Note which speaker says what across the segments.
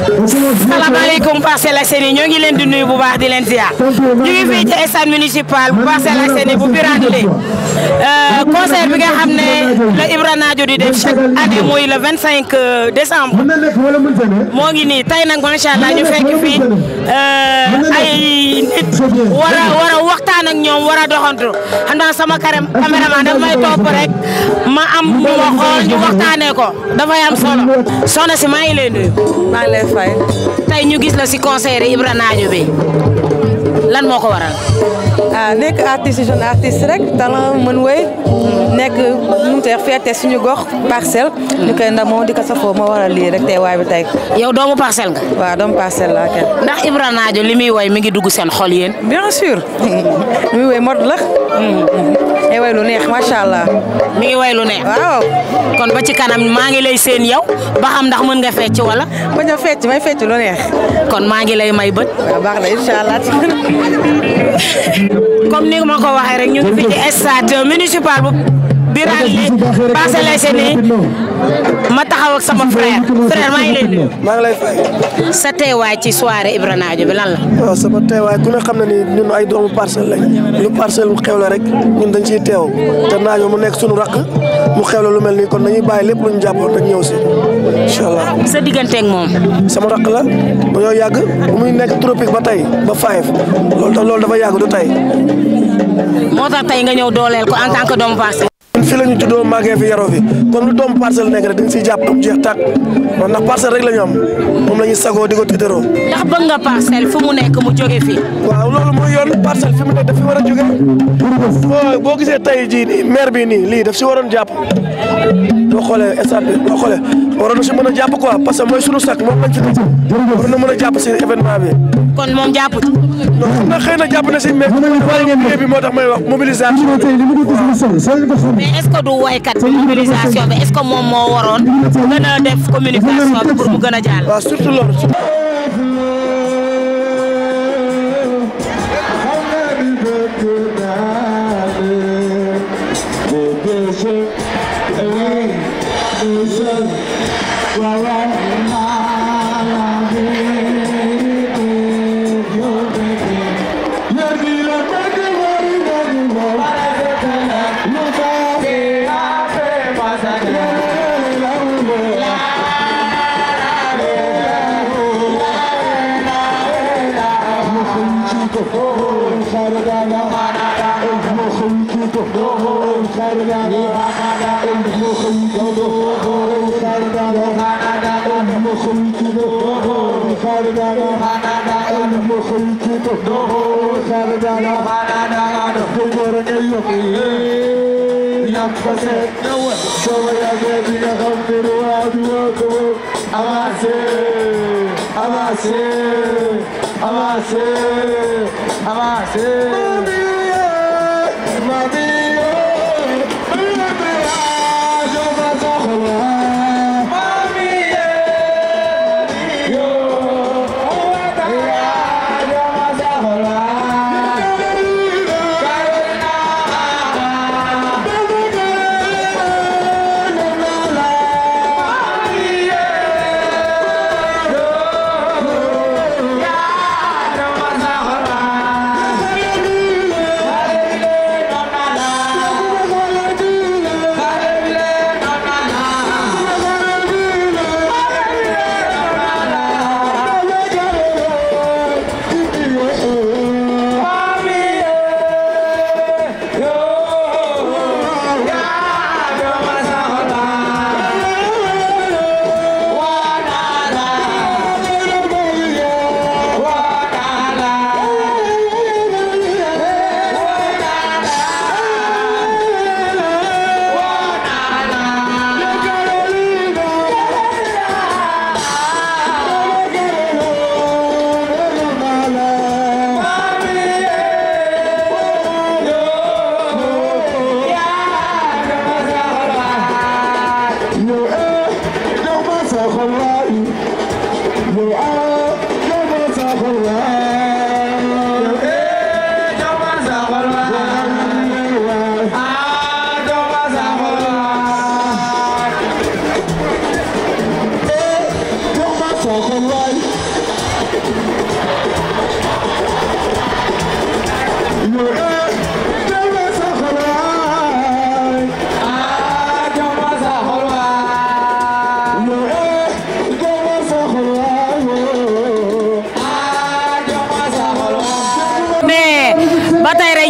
Speaker 1: salaamaaleykum Parcelles Assainies ñoo ngi leen di nuyu bu baax di leen ziar ñu ngi fii ci stade municipal bu Parcelles Assainies bu Birane Ly concert bi nga xam ne la Ibra Nadio di def chaque année muy le 25 décembre moo ngi nii tey nag macha allah ñu fekk fii ay nit war a waxtaan ak ñoom war a doxantu xam naa sama caméraman daf may topp rek ma am lu ma xool ñu waxtaanee ko dafay am solo soxna si maa ngi lay nuyu.
Speaker 2: maa ngi lay fay.
Speaker 1: tey ñu gis la si concert Ibra Nadio bi lan moo ko waral.
Speaker 2: nekk artiste jeune artiste rek talent mën wéy nekk mu teex feete suñu gox Parcelles ñu koy ndamoo di ko safoo ma waral lii rek tey waay bi tey.
Speaker 1: yow doomu Parcelles nga.
Speaker 2: waaw doomu Parcelles laa kenn.
Speaker 1: ndax Ibra Nadio li muy woy mi ngi dugg seen xol yéen.
Speaker 2: bien sûr li muy woy mode la. ay woy lu neex macha allah.
Speaker 1: mi ngi woy lu neex.
Speaker 2: waaw.
Speaker 1: kon ba ci kanam maa ngi lay seen yow ba xam ndax mën nga fecc wala.
Speaker 2: bañ a fecc may fecc lu neex.
Speaker 1: kon maa ngi lay may bët.
Speaker 2: waaw baax na incha allah.
Speaker 1: comme ni ma ko waxee rek ñu ngi fi ci stade municipal bu Birane Ly Parcelles Assainies ma taxaw ak sama frère maa ngi lay nuyu.
Speaker 3: maa ngi lay fay.
Speaker 1: sa teewaay ci soirée Ibra Nadio bi lan la.
Speaker 3: waaw sama teewaay ku ne xam na ni ñun ay doomu Parcelles lañ lu Parcelles mu xew la rek ñun dañ ciy teew te Nadio mu nekk suñu rakk mu xew la lu mel nii kon dañuy bàyyi lépp lu ñu jàppoon rek ñëw si incha allah.
Speaker 1: sa digganteeg moom.
Speaker 3: sama rakk la dañoo yàgg bu muy nekk tropique ba tey ba 5 loolu dafa yàgg du tey.
Speaker 1: moo tax tey nga ñëw dooleel ko en tant que doomu Parcelles.
Speaker 3: fii la ñu juddoo màggee fi yaroo fi kon lu doomu Parcelles nekk rek dañ siy jàpp am jeex tàkk ndax Parcelles rek la ñu am moom la ñuy sagoo di ko tiitaroo.
Speaker 1: ndax bëgg nga Parcelles fu mu nekk mu jóge fii.
Speaker 3: waaw loolu mooy yoon Parcelles fi mu nekk daf fi war a jóge boo gisee tey jii nii maire bi nii lii daf si waroon jàpp boo xoolee stade bi boo xoolee waroon na si mën a jàpp quoi parce que mooy sunu sac moom lañ fi def waroon na mën a jàpp si événement bi.
Speaker 1: kon moom jàpp ci.
Speaker 3: non xam na xëy na jàpp na si mais bi moo tax may wax mobilisation.
Speaker 1: mais est-ce que du woykat bi mobilisation bi est-ce que moom moo waroon gën a def communication bi pour mu gën a jàll.
Speaker 3: waaw surtout loolu.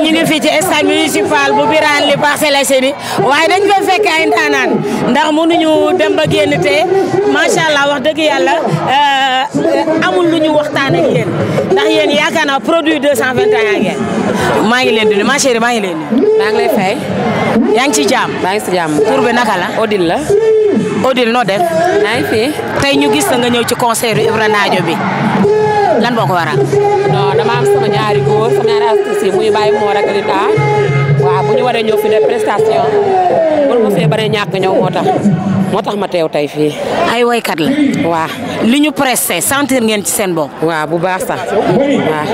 Speaker 1: ñu ngi fii ci stade municipal bu Birane li Parcelles Assainies waaye dañ fa fekk ay ndaanaan ndax mënuñu dem ba génn te macha allah wax dëgg yàlla amul lu ñu waxtaan ak yéen ndax yéen yaakaar naa produit 221 ngeen. maa ngi leen di nuyu ma chérie maa ngi leen di nuyu.
Speaker 4: maa ngi lay fay.
Speaker 1: yaa ngi ci jàmm.
Speaker 4: maa ngi ci jàmm.
Speaker 1: tur bi naka la.
Speaker 4: Odile la.
Speaker 1: Odile noo def.
Speaker 4: maa ngi fi.
Speaker 1: tey ñu gis nga ñëw ci concert Ibra Nadio bi lan boo ko waral.
Speaker 4: non dama am sama ñaari góor sama ñaari artistes yi muy Baye Mor ak Rita waaw bu ñu waree ñëw fi de prestation pour ma fee bare ñàkk ñëw moo tax ma teew tey fii.
Speaker 1: ay woykat la.
Speaker 4: waaw
Speaker 1: li ñu pressé sentir ngeen ci seen bopp.
Speaker 4: waaw bu baax sax waaw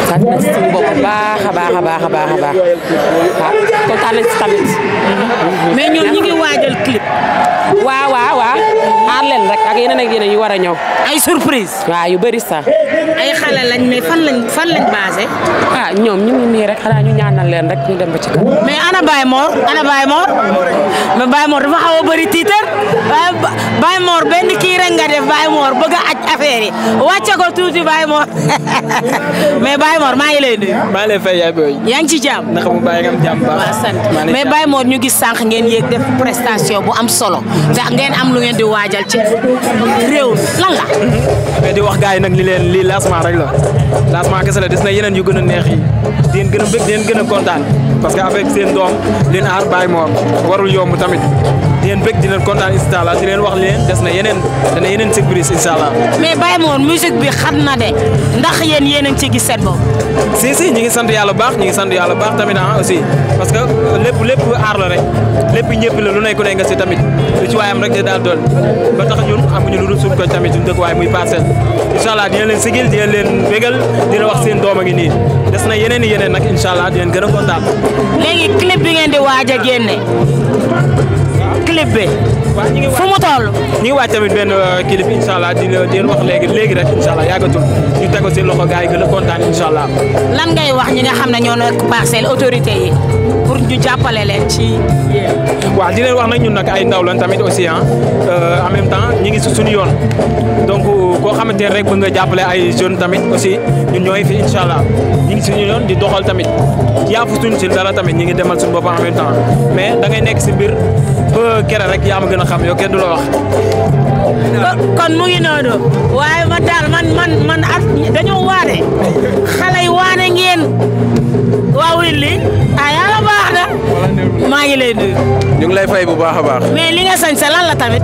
Speaker 4: sant nañ ci suñu bopp bu baax a baax waaw kontaan nañ ci tamit.
Speaker 1: mais ñoom ñi ngi waajal clip.
Speaker 4: waaw xaar leen rek ak yeneen yu war a ñëw.
Speaker 1: ay surprise.
Speaker 4: waaw yu bëri sax.
Speaker 1: ay xale lañ mais fan lañ basé.
Speaker 4: ñoom ñu ngi nii rek xanaa ñu ñaanal leen rek ñu dem ba ci kanam.
Speaker 1: mais ana Baye Mor mais Baye Mor dafa xaw a bëri tiitar Baye Mor benn kii rek nga def Baye Mor bëgg a aj affaire yi wàcce ko tuuti Baye Mor mais Baye Mor maa ngi lay nuyu.
Speaker 5: maa ngi lay fay yaay booy.
Speaker 1: yaa ngi ci jàmm.
Speaker 5: naka mu bàyyi nga am jàmm baax.
Speaker 1: waaw sant mais Baye Mor ñu gis sànq ngeen yéeg def prestation bu am solo ndax ngeen am lu ngeen di waajal ci réew lan la.
Speaker 5: mais di wax gars yi nag lii lancement rek la lancement kese la des na yeneen yu gën a neex yi di leen gën a bëgg di leen gën a kontaan parce que avec seen doom leen aar Baye Mor warul yomb tamit di leen bëgg di leen kontaan incha allah di leen wax leen des na yeneen surprise incha allah.
Speaker 1: mais Baye Mor musique bi xam na de ndax yéen a ngi ci gis seen bopp.
Speaker 5: si ñi ngi sant yàlla baax tamit aussi parce que lépp aar la rek lépp ñëpp la lu nekk nga si tamit lu ci waayam rek de daal dool ba tax ñun amuñu lu dul suñu ko tamit suñu dëkk waaye muy Parcelles incha allah dina leen sigil dina leen bégal dina wax seen doom a ngi nii des na yeneen nag incha allah di leen gën a kontaan.
Speaker 1: léegi clip bi ngeen di waaj a génne clip bi.
Speaker 5: waaw ñu ngi waaj
Speaker 1: fu mu toll.
Speaker 5: ñu ngi waaj tamit benn clip incha allah di leen wax léegi rek incha allah yàggatul ñu teg ko seen loxo gars yi gën a kontaan incha allah.
Speaker 1: lan ngay wax ñi nga xam ne ñoo nekk Parcelles autorité yi pour ñu jàppale leen ci yéen.
Speaker 5: waaw di leen wax nag ñun nag ay ndaw lan tamit aussi en même temps ñu ngi si suñu yoon donc koo xamante ne rek bëgg nga jàppale ay jeunes tamit aussi ñun ñooy fi incha allah ñu ngi suñu yoon di doxal tamit yaafu suñu si dara tamit ñu ngi demal suñu bopp en même temps mais da ngay nekk si mbir ba kere rek yaa ma gën a xam yow kenn du la wax.
Speaker 1: kon mu ngi noonu waaye man daal man at dañoo waane xale yi waane ngeen waaw li yàlla baax na maa ngi lay nuyu.
Speaker 6: ñu ngi lay fay bu baax a baax.
Speaker 1: mais li nga sañ sa lan la tamit.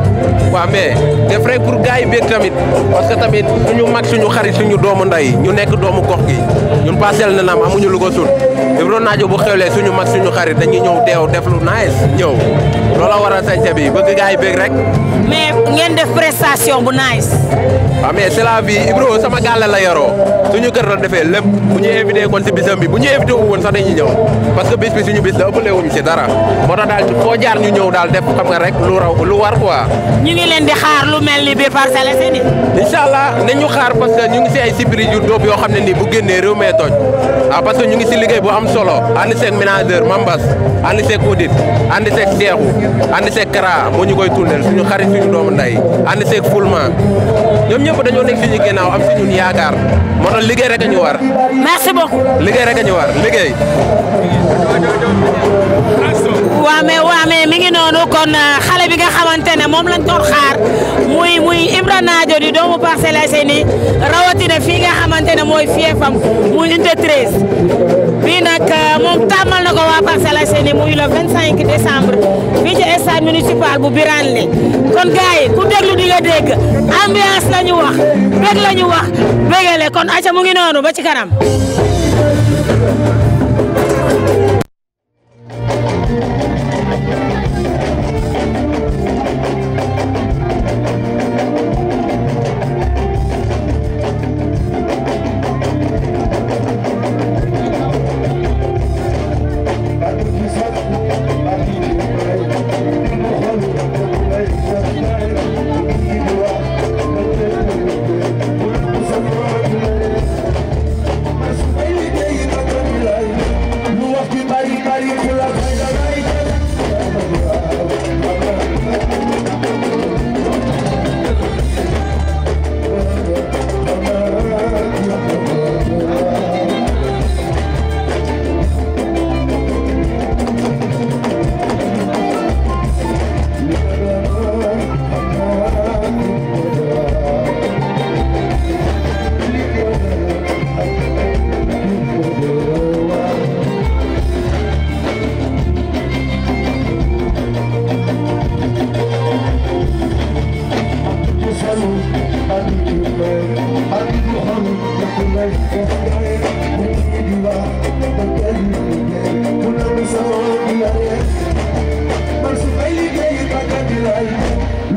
Speaker 6: waaw mais def rek pour gars yi bég tamit parce que tamit suñu mag suñu xarit suñu doomu nday ñu nekk doomu gox gi ñun Parcelles na naam amuñu lu ko sul Ibra Nadio bu xewlee suñu mag suñu xarit dañuy ñëw teew def lu nice ñëw loola waral sañse bi bëgg gars yi bég rek.
Speaker 1: mais ngeen def prestation bu nice.
Speaker 6: waaw mais c'est la vie Ibra sama gàlle la yoroo suñu kër la defee lépp bu ñu invité kon si bisam bi bu ñu invité wu woon sax dañuy ñëw parce que bis bi suñu bis la ëppale wuñu si dara moo tax daal foo jaar ñu ñëw daal def xam nga rek lu war quoi.
Speaker 1: ñu ngi leen di xaar lu mel ni biir Parcelles Assainies.
Speaker 6: incha allah nañ ñu xaar parce que ñu ngi si ay sibiri yu dóob yoo xam ne nii bu génnee réew mee toj parce que ñu ngi si liggéey bu am solo ànd seeg ménageur Mambas ànd seeg Audit ànd seeg Seexu ànd seeg Kara moo ñu koy tunnel suñu xarit suñu doomu nday ànd seeg Fulma ñoom ñëpp dañoo nekk suñu ginnaaw am si ñun yaakaar moo tax liggéey rek a ñu war.
Speaker 1: merci beaucoup.
Speaker 6: liggéey rek a ñu war liggéey.
Speaker 1: waa mais mi ngi noonu kon xale bi nga xamante ne moom lañ doon xaar muy Ibra Nadio di doomu Parcelles Assainies rawatina fii nga xamante ne mooy fiefam muy unité 13 bii nag moom tàmmal na ko waa Parcelles Assainies muy le 25 décembre fii ci stade municipal bu Birane li kon gars yi ku déglu di nga dégg ambiance la ñu wax bég la ñu wax bégale kon aca mu ngi noonu ba ci kanam.
Speaker 7: Let's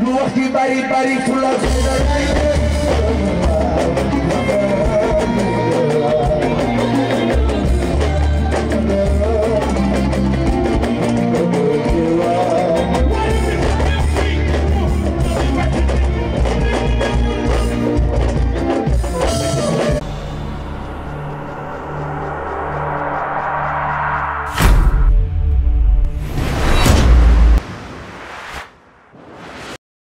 Speaker 7: Lu wax ji bari bari fu la